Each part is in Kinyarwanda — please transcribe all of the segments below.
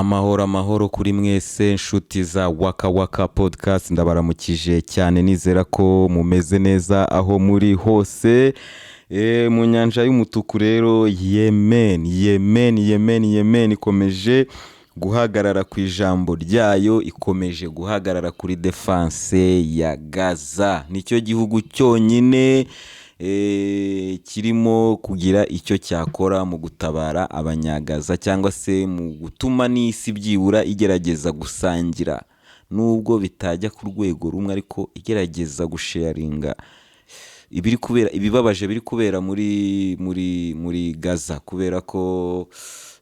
Amahoro, amahoro kuri mwese, nshuti za Waka Waka Podcast. Ndabaramukije cyane, nizera ko mumeze neza aho muri hose. Mu nyanja y'umutuku rero, Yemen, Yemen, Yemen, Yemen ikomeje guhagarara ku ijambo ryayo, ikomeje guhagarara kuri défense ya Gaza. Nicyo gihugu cyonyine kirimo kugira icyo cyakora mu gutabara Abanyagaza, cyangwa se mu gutuma n'isi byibura igerageza gusangira, nubwo bitajya ku rwego rumwe, ariko igerageza gusharinga ibiri kubera, ibibabaje biri kubera muri Gaza, kubera ko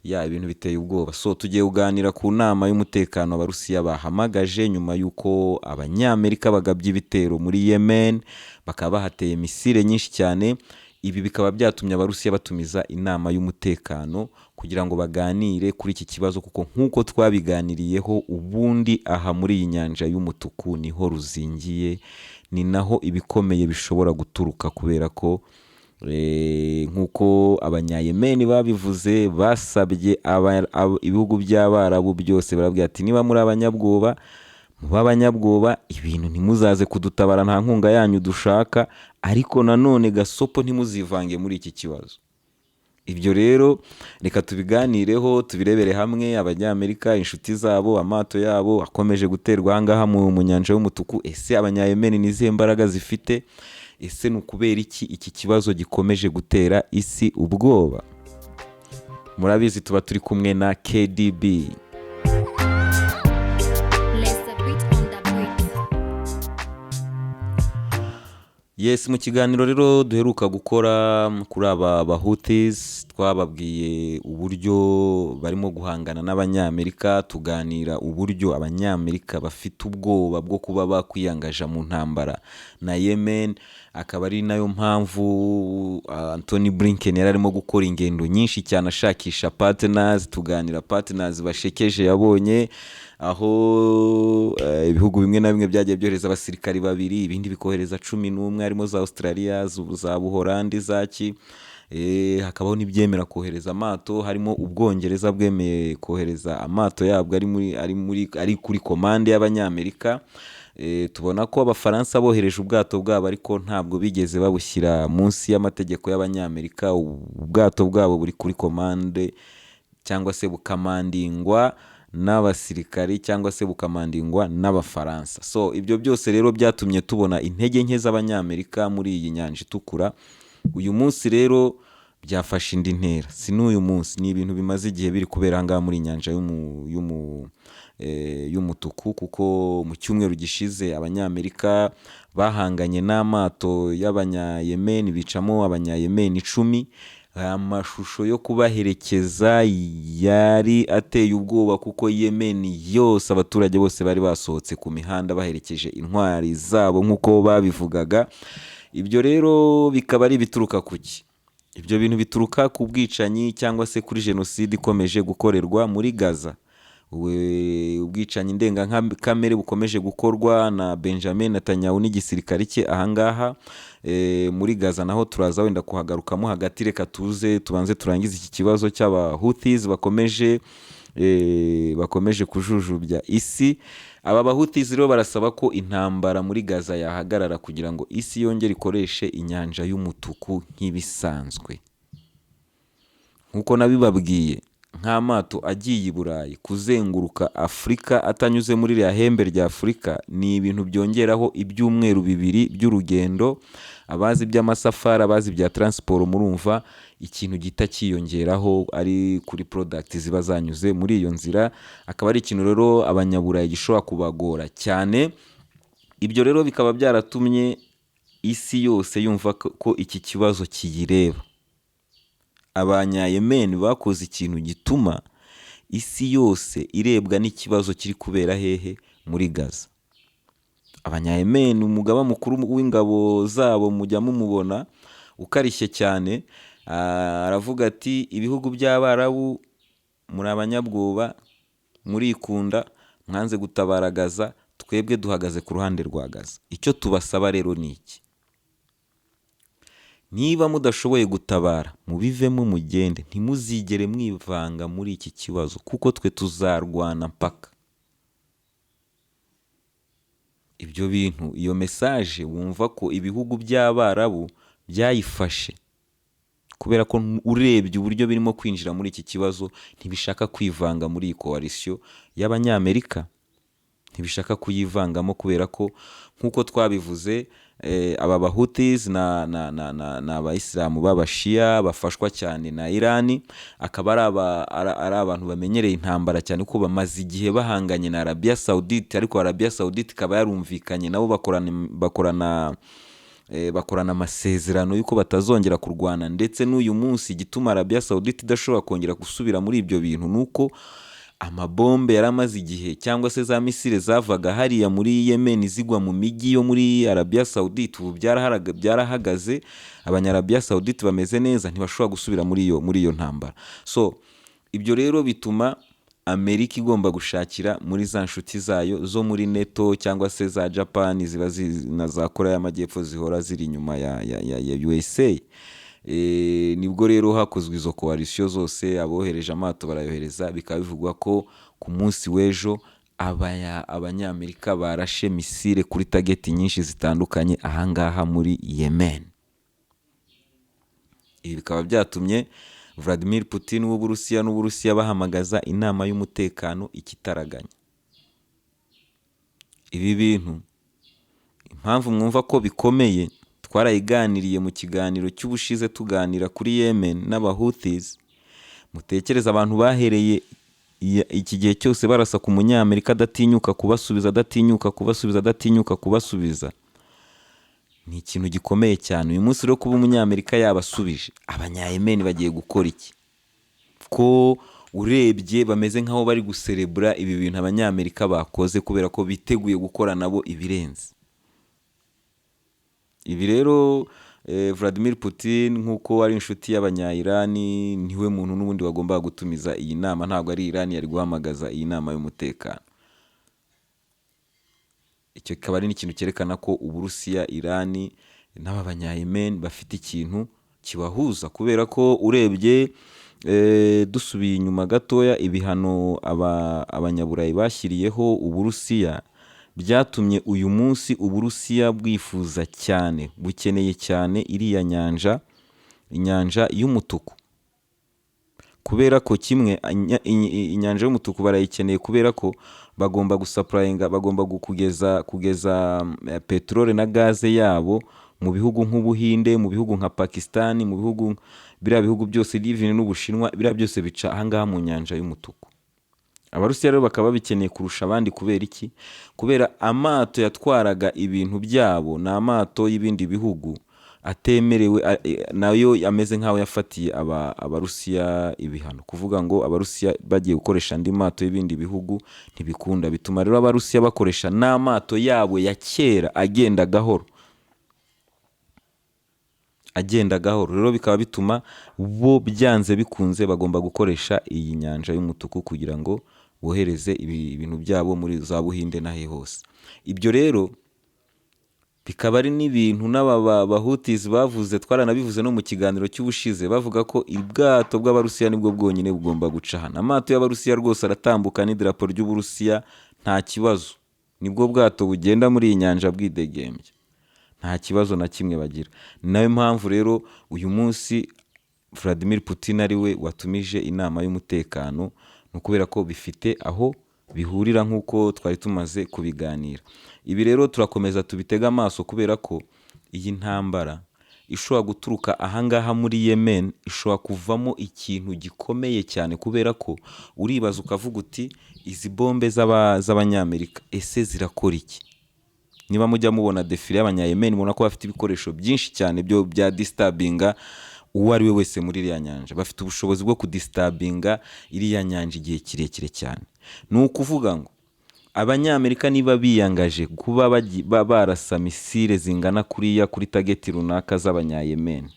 ya ibintu biteye ubwoba. So tugiye kuganira ku nama y'umutekano Abarusiya bahamagaje nyuma y'uko Abanyamerika bagabye ibitero muri Yemen, bakaba bahateye misile nyinshi cyane. Ibi bikaba byatumye Abarusiya batumiza inama y'umutekano kugira ngo baganire kuri iki kibazo, kuko nk'uko twabiganiriyeho ubundi, aha muri iyi nyanja y'umutuku niho ruzingiye, ni naho ibikomeye bishobora guturuka, kubera ko nk'uko Abanyayemeni babivuze, basabye ibihugu by'Abarabu byose, barabwira ati: "Niba muri abanyabwoba, mube abanyabwoba, ibintu ntimuzaze kudutabara, nta nkunga yanyu dushaka, ariko nanone gasopo ntimuzivange muri iki kibazo." Ibyo rero reka tubiganireho, tubirebere hamwe. Abanyamerika, inshuti zabo, amato yabo akomeje guterwa ahangaha mu nyanja y'umutuku. Ese Abanyayemeni ni izihe mbaraga zifite? Ese ni ukubera iki iki kibazo gikomeje gutera isi ubwoba? Murabizi, tuba turi kumwe na KDB. Place the beat on the beat. Yes, mu kiganiro rero duheruka gukora kuri aba Bahutis, twababwiye uburyo barimo guhangana n'Abanyamerika, tuganira uburyo Abanyamerika bafite ubwoba bwo kuba bakwiyangaja mu ntambara na Yemen, akaba ari nayo mpamvu Antony Blinken yari arimo gukora ingendo nyinshi cyane ashakisha partners. Tuganira partners bashekeje yabonye, aho ibihugu bimwe na bimwe byagiye byohereza abasirikari babiri, ibindi bikohereza 11, harimo za Australia, za Buholandi, zaki, hakabaho n'ibyemera kohereza amato, harimo Ubwongereza bwemeye kohereza amato yabwo ari muri ari kuri komande y'Abanyamerika. Tubona ko Abafaransa bohereje ubwato bwabo, ariko ntabwo bigeze babushyira munsi y'amategeko y'Abanyamerika. Ubwato bwabo buri kuri komande, cyangwa se bukamandingwa n'abasirikari, cyangwa se bukamandingwa n'Abafaransa. So ibyo byose rero byatumye tubona intege nke z'Abanyamerika muri iyi nyanja itukura. Uyu munsi rero byafashe indi ntera. Si n'uyu munsi, ni ibintu bimaze igihe biri kubera aha ngaha muri iyi nyanja y'umutuku, kuko mu cyumweru gishize Abanyamerika bahanganye n'amato y'Abanyayemeni, bicamo Abanyayemeni 10. Amashusho yo kubaherekeza yari ateye ubwoba, kuko Yemeni yose, abaturage bose bari basohotse ku mihanda baherekeje intwari zabo nk'uko babivugaga. Ibyo rero bikaba ari ibituruka ku ki? Ibyo bintu bituruka ku bwicanyi, cyangwa se kuri jenoside ikomeje gukorerwa muri Gaza, ubwicanyi ndengakamere bukomeje gukorwa na Benjamin Netanyahu n'igisirikare cye ahangaha muri Gaza. Naho turaza wenda kuhagarukamo hagati. Reka tuze tubanze turangize iki kibazo cy'aba Houthis bakomeje kujujubya isi. Aba Bahutis rero barasaba ko intambara muri Gaza yahagarara kugira ngo isi yongere ikoreshe inyanja y'umutuku nk'ibisanzwe. Nk'uko nabibabwiye, nk'amato agiye i Burayi, kuzenguruka Afurika atanyuze muri ririya hembe rya Afurika ni ibintu byongeraho ibyumweru 2 by'urugendo. Abazi iby'amasafari, abazi ibya transport, murumva ikintu gihita cyiyongeraho ari kuri product ziba zanyuze muri iyo nzira, akaba ari ikintu rero Abanyaburayi gishobora kubagora cyane. Ibyo rero bikaba byaratumye isi yose yumva ko iki kibazo kiyireba. Abanyayemeni bakoze ikintu gituma isi yose irebwa n'ikibazo kiri kubera hehe? Muri Gaza. Abanyayemeni, umugaba mukuru w'ingabo zabo mujya mumubona ukarishye cyane, aravuga ati: "Ibihugu by'Abarabu, muri abanyabwoba, murikunda, mwanze gutabara Gaza. Twebwe duhagaze ku ruhande rwa Gaza. Icyo tubasaba rero ni iki: Niba mudashoboye gutabara, mubivemo mugende, ntimuzigere mwivanga muri iki kibazo kuko twe tuzarwana mpaka. Ibyo bintu, iyo message, wumva ko ibihugu by'Abarabu byayifashe, kubera ko urebye uburyo birimo kwinjira muri iki kibazo, ntibishaka kwivanga muri iyi coalition y'Abanyamerika, ntibishaka kuyivangamo, kubera ko nk'uko twabivuze, aba Bahutis na abayisilamu b'Abashiya bafashwa cyane na Irani, akaba ari abantu bamenyereye intambara cyane, kuko bamaze igihe bahanganye na Arabia Saudite, ariko Arabia Saudite ikaba yarumvikanye nabo, bakorana amasezerano y'uko batazongera kurwana. Ndetse n'uyu munsi igituma Arabia Saudite idashobora kongera gusubira muri ibyo bintu ni uko amabombe yari amaze igihe, cyangwa se za missile zavaga hariya muri Yemen zigwa mu mijyi yo muri Arabia Saudite, ubu byarahagaze. Abanyarabia Saudite bameze neza, ntibashobora gusubira muri iyo ntambara. So ibyo rero bituma Amerika igomba gushakira muri za nshuti zayo zo muri NATO, cyangwa se za Japan ziba na za Korea y'Amajyepfo zihora ziri inyuma ya USA. Nibwo rero hakozwe izo coalition zose, abohereje amato barayohereza. Bikaba bivugwa ko ku munsi w'ejo Abanyamerika barashe missile kuri target nyinshi zitandukanye ahangaha muri Yemen. Ibi bikaba byatumye Vladimir Putin w'Uburusiya n'Uburusiya bahamagaza inama y'umutekano ikitaraganya. Ibi bintu, impamvu mwumva ko bikomeye, twarayiganiriye mu kiganiro cy'ubushize tuganira kuri Yemen n'Abahuthis. Mutekereze abantu bahereye iki gihe cyose barasa ku Munyamerika, adatinyuka kubasubiza, adatinyuka kubasubiza, adatinyuka kubasubiza. Ni ikintu gikomeye cyane. Uyu munsi rero kuba Umunyamerika yabasubije, Abanyayemeni bagiye gukora iki, ko urebye bameze nk'aho bari guserebura ibi bintu Abanyamerika bakoze, kubera ko biteguye gukora nabo ibirenze ibi? Rero Vladimir Putin, nk'uko ari inshuti y'Abanya-Irani, niwe muntu n'ubundi wagombaga gutumiza iyi nama. Ntabwo ari Irani yari guhamagaza iyi nama y'umutekano. Icyo kikaba ari n'ikintu cyerekana ko Uburusiya, Irani n'aba Banyayemen bafite ikintu kibahuza, kubera ko urebye, dusubiye inyuma gatoya, ibihano Abanyaburayi bashyiriyeho Uburusiya byatumye uyu munsi Uburusiya bwifuza cyane, bukeneye cyane iriya nyanja, Inyanja y'Umutuku, kubera ko kimwe Inyanja y'Umutuku barayikeneye kubera ko bagomba gusupplyinga, bagomba kugeza peteroli na gaze yabo mu bihugu nk'Ubuhinde, mu bihugu nka Pakistan, mu bihugu, biriya bihugu byose, even n'Ubushinwa, biriya byose bica ahangaha mu Nyanja y'Umutuku. Abarusiya rero bakaba babikeneye kurusha abandi. Kubera iki? Kubera amato yatwaraga ibintu byabo ni amato y'ibindi bihugu atemerewe, nayo ameze nk'aho yafatiye Abarusiya ibihano. Kuvuga ngo Abarusiya bagiye gukoresha andi mato y'ibindi bihugu ntibikunda. Bituma rero Abarusiya bakoresha n'amato yabo ya kera agenda gahoro, agenda gahoro. Rero bikaba bituma bo byanze bikunze bagomba gukoresha iyi Nyanja y'Umutuku kugira ngo bohereze ibintu byabo muri za Buhinde n'ahe hose. Ibyo rero bikaba ari n'ibintu n'aba Bahutizi bavuze, twaranabivuze no mu kiganiro cy'ubushize, bavuga ko ubwato bw'Abarusiya nibwo bwonyine bugomba guca hano. Amato y'Abarusiya rwose aratambuka n'idarapo ry'Uburusiya, nta kibazo. Nibwo bwato bugenda muri iyi nyanja bwidegembya, nta kibazo na kimwe bagira. Ni nayo mpamvu rero uyu munsi Vladimir Putin ari we watumije inama y'umutekano, ni ukubera ko bifite aho bihurira nk'uko twari tumaze kubiganira. Ibi rero turakomeza tubitege amaso, kubera ko iyi ntambara ishobora guturuka ahangaha muri Yemen ishobora kuvamo ikintu gikomeye cyane, kubera ko uribaza ukavuga uti: "Izi bombe z'Abanyamerika ese zirakora iki?" Niba mujya mubona défilé y'Abanyayemeni, mubona ko bafite ibikoresho byinshi cyane byo bya disturbinga uwo ari we wese muri iriya nyanja. Bafite ubushobozi bwo kudisturbinga iriya nyanja igihe kirekire cyane. Ni ukuvuga ngo Abanyamerika niba biyangaje kuba barasa missile zingana kuriya kuri target runaka z'Abanyayemeni,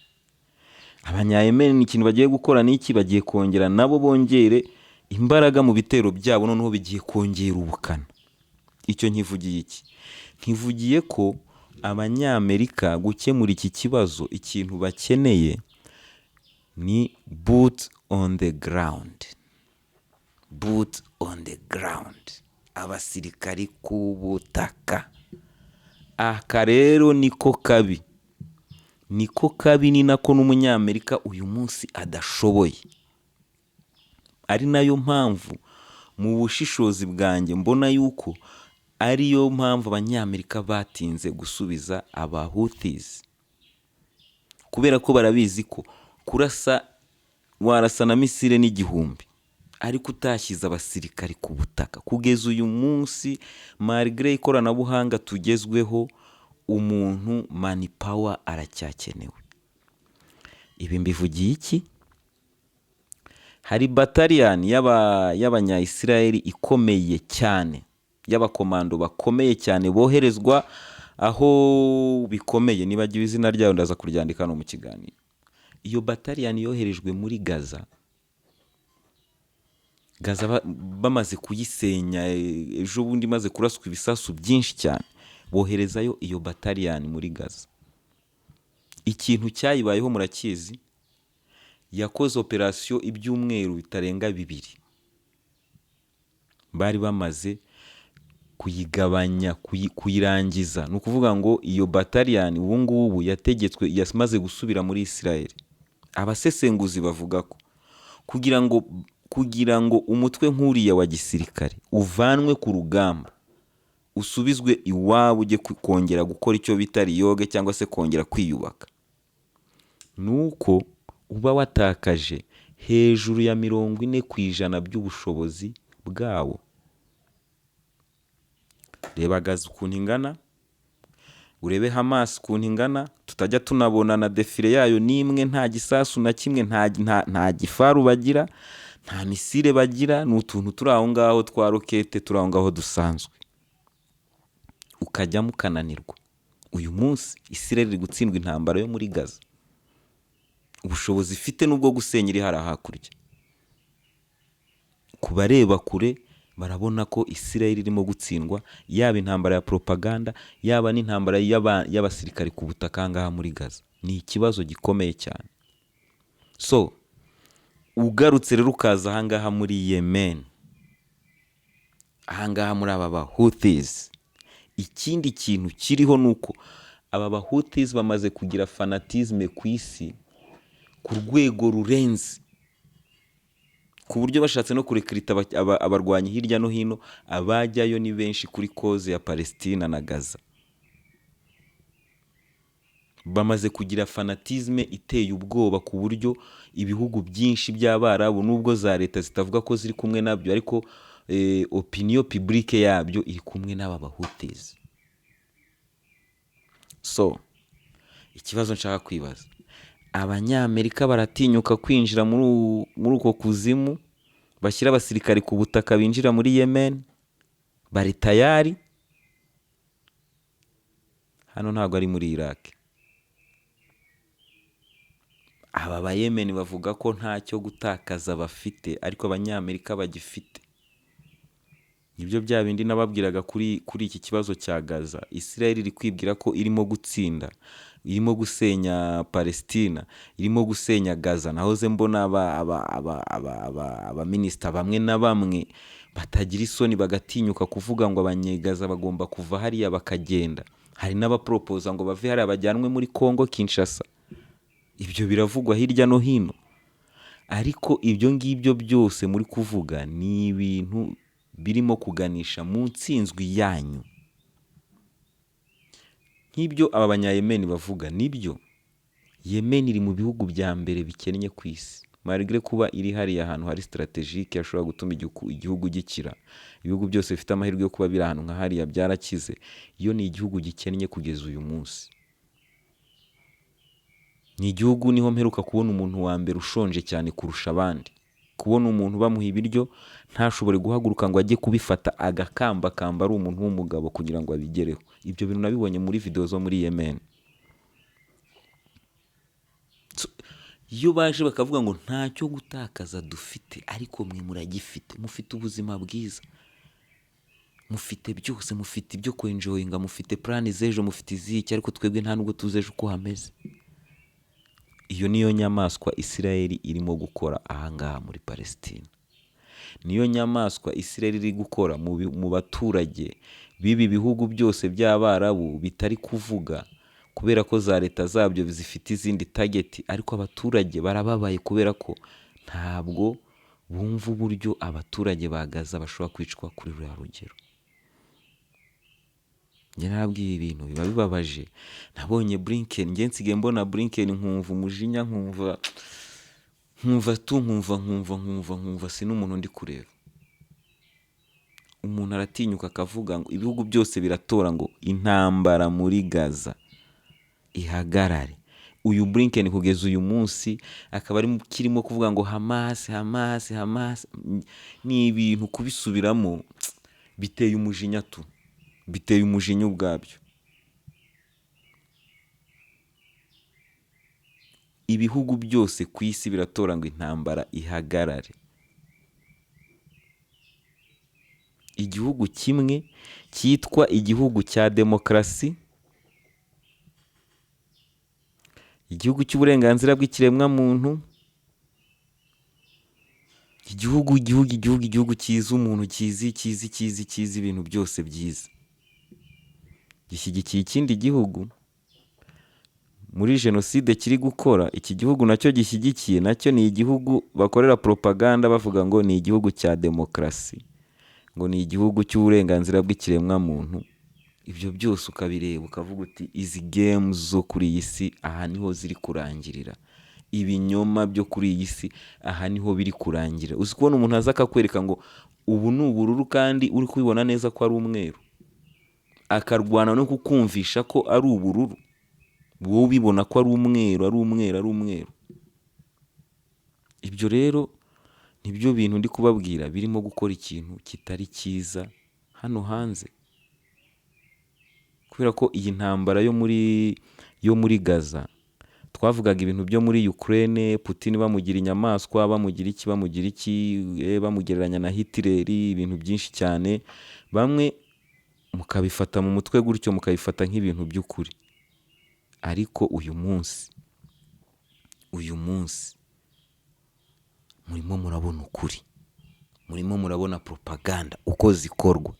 Abanyayemeni ni ikintu bagiye gukora. Ni iki bagiye kongera? Nabo bongere imbaraga mu bitero byabo, noneho bigiye kongera ubukana. Icyo nkivugiye iki? Nkivugiye ko Abanyamerika gukemura iki kibazo, ikintu bakeneye ni boot on the ground, boot on the ground, abasirikari ku butaka. Aka rero niko kabi, niko kabi, ni nako n'Umunyamerika uyu munsi adashoboye. Ari nayo mpamvu mu bushishozi bwanjye mbona yuko ariyo mpamvu Abanyamerika batinze gusubiza aba Houthis, kubera ko barabizi ko kurasa warasa na missile n'igihumbi, ariko utashyize abasirikari ku butaka, kugeza uyu munsi, malgré ikoranabuhanga tugezweho, umuntu, manpower aracyakenewe. Ibi mbivugiye iki? Hari bataliyani y'Abanyayisirayeli ikomeye cyane, y'abakomando bakomeye cyane boherezwa aho bikomeye. Nibagiwe izina ryayo, ndaza kuryandika hano mu kiganiro. Iyo bataliyani yoherejwe muri Gaza. Gaza bamaze kuyisenya, ejo bundi imaze kuraswa ibisasu byinshi cyane, boherezayo iyo bataliyani muri Gaza. Ikintu cyayibayeho murakizi. Yakoze operasiyo ibyumweru bitarenga 2, bari bamaze kuyigabanya, kuyirangiza. Ni ukuvuga ngo iyo bataliyani ubu ngubu yategetswe, yamaze gusubira muri Israel. Abasesenguzi bavuga ko kugira ngo umutwe nk'uriya wa gisirikare uvanwe ku rugamba, usubizwe iwabo, ujye kongera gukora icyo bita reorg cyangwa se kongera kwiyubaka, ni uko uba watakaje hejuru ya 40% by'ubushobozi bwawo. Reba Gaza ukuntu ingana, urebe Hamas ukuntu ingana, tutajya tunabona na défilé yayo n'imwe, nta gisasu na kimwe, nta gifaru bagira, nta missile bagira, ni utuntu turi aho ngaho twa rokete turi aho ngaho dusanzwe, ukajyamo ukananirwa. Uyu munsi Israel iri gutsindwa intambara yo muri Gaza. Ubushobozi ifite n'ubwo gusenya iri hariya hakurya. Ku bareba kure barabona ko Israel irimo gutsindwa, yaba intambara ya propaganda, yaba n'intambara y'abasirikari ku butaka aha ngaha muri Gaza. Ni ikibazo gikomeye cyane. So ugarutse rero ukaza aha ngaha muri Yemen, aha ngaha muri aba ba Houthis, ikindi kintu kiriho ni uko aba ba Houthis bamaze kugira fanatisme ku isi ku rwego rurenze, ku buryo bashatse no kurecruita abarwanyi hirya no hino, abajyayo ni benshi kuri cause ya Palestina na Gaza. Bamaze kugira fanatisme iteye ubwoba, ku buryo ibihugu byinshi by'Abarabu, nubwo za leta zitavuga ko ziri kumwe nabyo, ariko opinion publique yabyo iri kumwe n'aba ba Houthis. So ikibazo nshaka kwibaza: Abanyamerika baratinyuka kwinjira muri uko kuzimu, bashyira abasirikari ku butaka, binjira muri Yemen? Bari tayari? Hano ntabwo ari muri Iraq. Aba Bayemeni bavuga ko ntacyo gutakaza bafite, ariko Abanyamerika bagifite. Nibyo bya bindi nababwiraga kuri iki kibazo cya Gaza. Israel iri kwibwira ko irimo gutsinda, irimo gusenya Palestina, irimo gusenya Gaza. Nahoze mbona abaminisita bamwe na bamwe batagira isoni, bagatinyuka kuvuga ngo Abanyegaza bagomba kuva hariya bakagenda. Hari n'abaporopoza ngo bave hariya bajyanwe muri Congo Kinshasa. Ibyo biravugwa hirya no hino, ariko ibyo ngibyo byose muri kuvuga ni ibintu birimo kuganisha mu ntsinzwi yanyu. Nk'ibyo aba Banyayemeni bavuga nibyo. Yemen iri mu bihugu bya mbere bikennye ku isi, malgré kuba iri hariya ahantu hari stratégique hashobora gutuma igihugu gikira. Ibihugu byose bifite amahirwe yo kuba biri ahantu nka hariya byarakize. Yo ni igihugu gikennye kugeza uyu munsi. Ni igihugu niho mperuka kubona umuntu wa mbere ushonje cyane kurusha abandi, kubona umuntu bamuha ibiryo ntashobore guhaguruka ngo ajye kubifata, agakambakamba ari umuntu w'umugabo kugira ngo abigereho. Ibyo bintu nabibonye muri videwo zo muri Yemen. So, iyo baje bakavuga ngo ntacyo gutakaza dufite, ariko mwe muragifite, mufite ubuzima bwiza, Mufite byose, mufite ibyo kwenjoyinga, mufite plan z'ejo, mufite iziki, ariko twebwe nta nubwo tuzi ejo uko hameze. Iyo niyo nyamaswa Isirayeli irimo gukora ahangaha muri Palestine, niyo nyamaswa Isirayeli iri gukora mu baturage b'ibi bihugu byose by'Abarabu bitari kuvuga, kubera ko za leta zabyo zifite izindi target, ariko abaturage barababaye kubera ko ntabwo bumva uburyo abaturage ba Gaza bashobora kwicwa kuri ruriya rugero. Njye narabwiye, ibintu biba bibabaje. Nabonye Blinken, njye nsigaye mbona Blinken nkumva umujinya, nkumva tu nkumva nkumva nkumva nkumva si n'umuntu ndi kureba. Umuntu aratinyuka akavuga ngo ibihugu byose biratora ngo intambara muri Gaza ihagarare. Uyu Blinken kugeza uyu munsi akaba ari kirimo kuvuga ngo Hamas, Hamas, Hamas. Ni ibintu kubisubiramo biteye umujinya tu, biteye umujinya ubwabyo. Ibihugu byose ku isi biratora ngo intambara ihagarare. Igihugu kimwe cyitwa igihugu cya demokarasi, igihugu cy'uburenganzira bw'ikiremwamuntu, igihugu igihugu igihugu igihugu cyiza umuntu, cyizi cyizi cyizi cyizi ibintu byose byiza, gishyigikiye ikindi gihugu muri jenoside kiri gukora. Iki gihugu nacyo gishyigikiye, nacyo ni igihugu bakorera propaganda bavuga ngo ni igihugu cya demokarasi, ngo ni igihugu cy'uburenganzira bw'ikiremwamuntu. Ibyo byose ukabireba ukavuga uti izi games zo kuri iyi si aha niho ziri kurangirira, ibinyoma byo kuri iyi si aha niho biri kurangira. Uzi kubona umuntu aza akakwereka ngo ubu ni ubururu kandi uri kubibona neza ko ari umweru, akarwana no kukumvisha ko ari ubururu, wowe ubibona ko ari umweru, ari umweru, ari umweru. Ibyo rero nibyo bintu ndi kubabwira birimo gukora ikintu kitari cyiza hano hanze, kubera ko iyi ntambara yo muri Gaza, twavugaga ibintu byo muri Ukraine, Putin bamugira inyamaswa, bamugira iki, bamugira iki, bamugereranya na Hitler, ibintu byinshi cyane, bamwe mukabifata mu mutwe gutyo, mukabifata nk'ibintu by'ukuri. Ariko uyu munsi murimo murabona ukuri, murimo murabona propaganda uko zikorwa,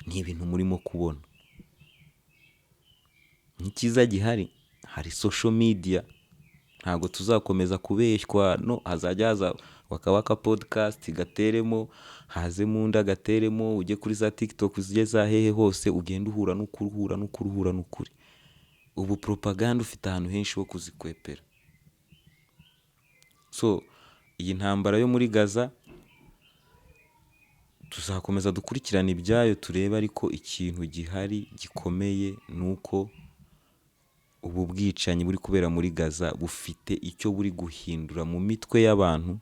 ni ibintu murimo kubona. Icyiza gihari, hari social media, ntabwo tuzakomeza kubeshywa, no hazajya haza Wakawaka podcast gateremo, hazemo undi agateremo, ujye kuri za TikTok, ujye za hehe hose, ugende uhura n'ukuri, uhura n'ukuri, uhura n'ukuri. Ubu propaganda ufite ahantu henshi ho kuzikwepera. So iyi ntambara yo muri Gaza tuzakomeza dukurikirane ibyayo turebe, ariko ikintu gihari gikomeye ni uko ubu bwicanyi buri kubera muri Gaza bufite icyo buri guhindura mu mitwe y'abantu,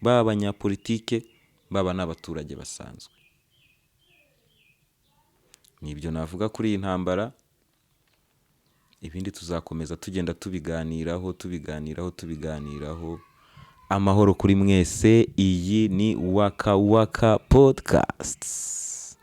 baba abanyapolitike, baba n'abaturage basanzwe. Ni ibyo navuga kuri iyi ntambara, ibindi tuzakomeza tugenda tubiganiraho, tubiganiraho, tubiganiraho. Amahoro kuri mwese, iyi ni Waka Waka Podcasts.